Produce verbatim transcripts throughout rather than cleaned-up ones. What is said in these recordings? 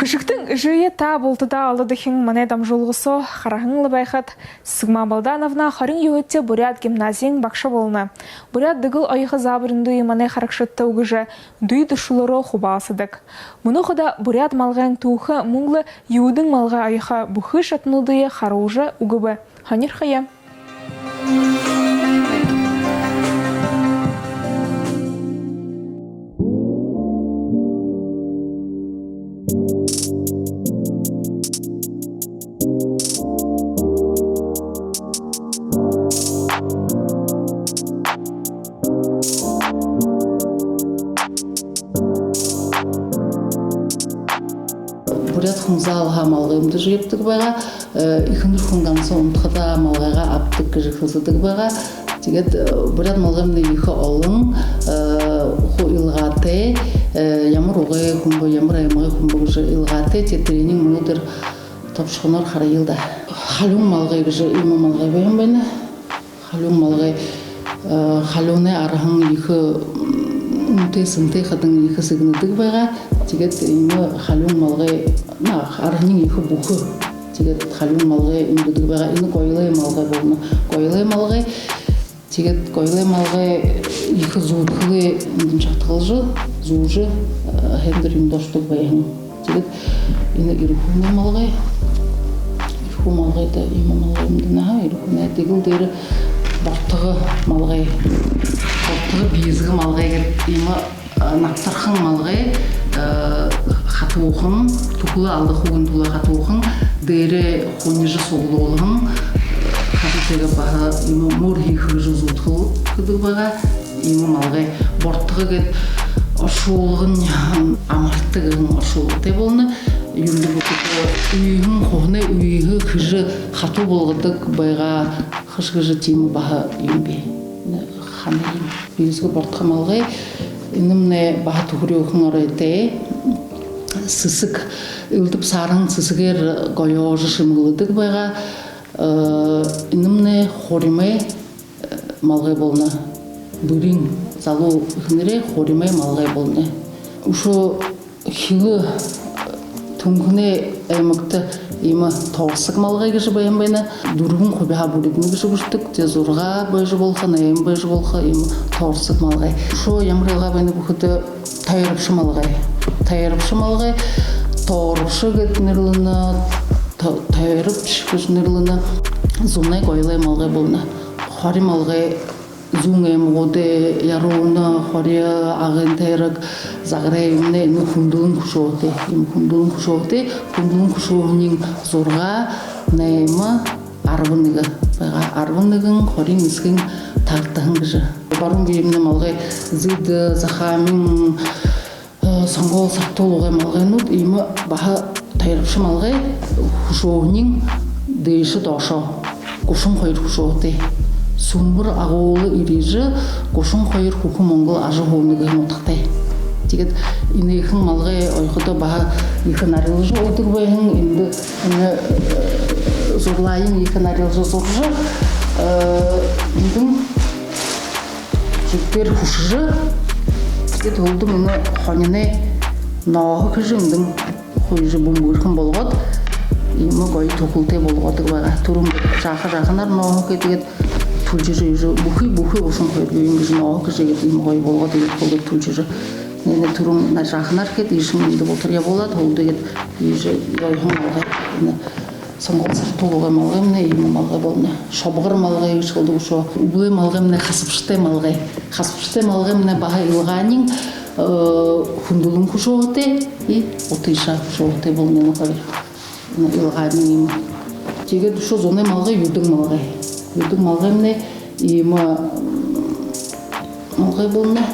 Хэшэгтэн эжы та бултадаа олдохин манай дамжуулга соо хараһан лэ байхат, Сэсэгма Балдановна хорин юһэдэхи буряад гимназиин багша болоно. Буряад дэгэл оёхо заабариндые манай харагшадта үгэжэ, дүй дүршэлөөрөө хубаалсадаг. Мүнөө хадаа буряад малгайн түүхэ, мүн лэ юудэн малгай оёхо бүхы шатануудые харуулжа үгэбэ. Һонирхоё. Буряад хүн заал һаа малгай үмдэжэ ябадаг байгаа. Э, эхэнэр хүн гансал унтахадаа малгайгаа абадаг гэжэ хэлсэдэг байгаа. Тиигээд, э, буряад малгаймнай ехэ олон, э, хуу илгаатай, э, ямар угай хүн бэ, ямар аймагай хүн бэ гэжэ илгаатай. Тиигээд тэрэнээ мүнөөдэр тобшохоноор харая даа. Халюун малгай гэжэ иимэ малгай байһан байна. Халюун малгай, э, халюунай арһан ехэ, м, үнэтэй сэнтэй хадань ехэ сэгнэдэг байгаа. Тиигээд иимэ халюун малгай, на, арһаниинь ехэ бүхэ. Тиигээд халюун малгай үмдэдэг байгаа. Энэ гоёлой малгай болоно. Гоёлой малгай. Тиигээд гоёлой малгай ехэ зүүдхэлээ эндэнь шагтагалжа, зүүжэ, э, һайндэр юумэндэ ошодог байһан. Тиигээд энэ эрхүүнэй малгай. Эрхүү малгай даа, иимэ малгай юм даа, наһа, эрхүүнэй. Тиигээд дээрэ бортого малгай. Бортого бэзэгэ малгай гээд иимэ, а, набтархан малгай, а, хатуухан, түхэлөө алдахагүйн тула хатуухан, дээрээ хунижа суглуулһан, хатуу тиигээ баһа иимэ мөр хэхэ гэжэ зүүдхэл хэдэг байгаа. Иимэ малгай. Бортого гээд оршуулгань амарта гэһэн оршуулгатай болоно. Юундэб гэхэдэ, үйһэн, хуһанай үйһэ хэжэ хатуу болгодог байгаа. Хэшэг гэжэ тиимэ баһа юм бэ. Ханай юм. Бэзэгэ бортого малгай. Энэмнай баһа түхэреэхэн оройтой. Сэсэг. Элдэб саарһан сэсэгээр гоёожо шэмэглэдэг байгаа. Э, энэмнай хуримай малгай болоно. Бэриин залуу эхэнэрэй хуримай малгай болоно. Үшөө Хилэ, Түнхэнэй аймагта иимэ торсог малгай гэжэ байһан байна. Дүрбэн хубиһаа бүридэнэ гэжэ бэшэдэг. Тээ зургаа байжа болохо, найма байжа болохо иимэ торсог малгай. Үшөө ямар илгаа байнаб гэхэдэ, тойробшо малгай. Тойробшо малгай, торбшо гээд нэрлэнэ, то-, тойробшо гэжэ нэрлэнэ. Зунай гоёлой малгай болоно. Хори малгай зүүн аймагуудай, Яруунын, Хори, Агын тойрог, Загарай юумэнэй энэ хүндэлэн хүшөөһэтэй. Иимэ хүндэлэн хүшөөһэтэй, хүндэлэн хүшөөһэниинь зургаа, найма, арбан нэгэ байгаа. Арбан нэгэн хорин эсэгын таалдаһан гэжэ. Баруун гээмнай малгай Зэдэ, Захаамин, Э, Сонгоол, Сартуулуугай малгайнууд иимэ баһа тойробшо малгай, хүшөөһэниинь дээшэ доошоо гушан хоёр хүшөөһэтэй. Сүмбэр агуулаа эрьежэ, гушан хоёр хүхэ монгол ажаһууна гэһэн удхатай. Тиигээд энээхэн малгай оёходоо баһа ехэ нарилжа уудаг байһан, эндэ, энэ, э, зурлаань ехэ нарилжа зуража, э, эндэнь жэгдээр хүшэжэ, тиигээд һүүлдэнь энэ хониной нооһо хэжэ, эндэнь хуйжа бүмбэгэрхэн болгоод, иимэ гоё түхэлтэй болгодог байгаа. Түрүүн жаахан-жааханаар нооһо хээд, тиигээд түлжэжэ, иижэ бүхы, бүхы гушан хоёр юун гэжэ нооһо хэжэ, иигээд иимэ гоё болгоод, иигээд һүүлдэ түлжэжэ. Энээнээ түрүүн жаахан-жааханаар хээд, иишэнь эндэ бултар ябуулаад, һүүлдэ иигээд иижэ гоёхон болгоод, энэ Сонгоол, Сартуулуугай малгаймнай иимэ малгай болоно. Шобгор малгай гэжэ хэлэдэг үшөө. Үбэлэй малгаймнай хасабшатай малгай. Хасабшатай малгаймнай баһа илгааниинь, э, хүндэлэн хүшөөһэтэй, и утыша хүшөөһэтэй болоно, энэ хоёр. Энэ илгааниинь иимэ. Тиигээд үшөө зунай малгай юдэн малгай. Юдэн малгаймнай иимэ, м, малгай болоно.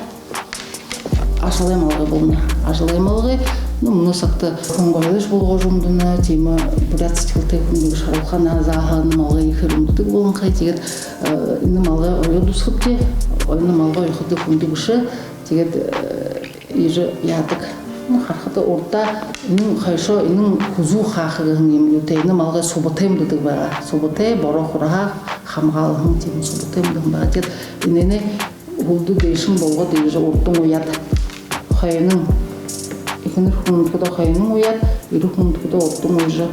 Ажалай малгай болоно. Ажалай малгай, ну, мүнөө сагта хүн гоёлойшье болгожо үмдэнэ, тиимэ буряад сэдьхэлтэй хүн гэжэ харуулхаа, наһа зааһан малгай ехээр үмдэдэг болонхой. Тиигээд, э, энэ малгай оёод үзэхэбди, энэ малгай оёходо хүндэ бэшэ. Тиигээд, э, иижэ яадаг. Ну, харахада урдаа энэнь хойшоо, энэнь хүзүү хааха гэһэн юм юутэй. Энэ малгай субатай үмдэдэг байгаа. Субатай, бороо хураһаа хамгаалһан, тиимэ субатай үмдэһэн байгаа. Тиигээд энээнээ һүүлдэ дээшэнь болгоод, иижэ урдань уяад, хойнонь Энэр хүнүүдтэ хаяан уяад, эрэ хүнүүдтэ удаан уяжа.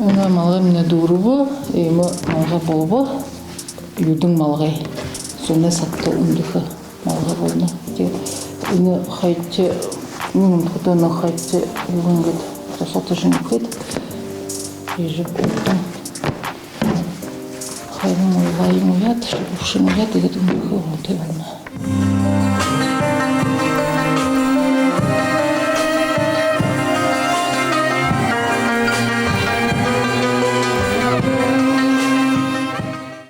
Манай малгаймнай дүүрэбэ, иимэ малгай болобо, юдэн малгай. Зунай сагта үмдэхэ малгай болоно. Тиигээд энэ хаятай, энэ үмдэхэдөө энэ хаятай юун гээд тосхотой шэнги гээд, иижэ удаан хаяан уяад, шэбшэн уяад, тиигээд үмдэхэ болоно.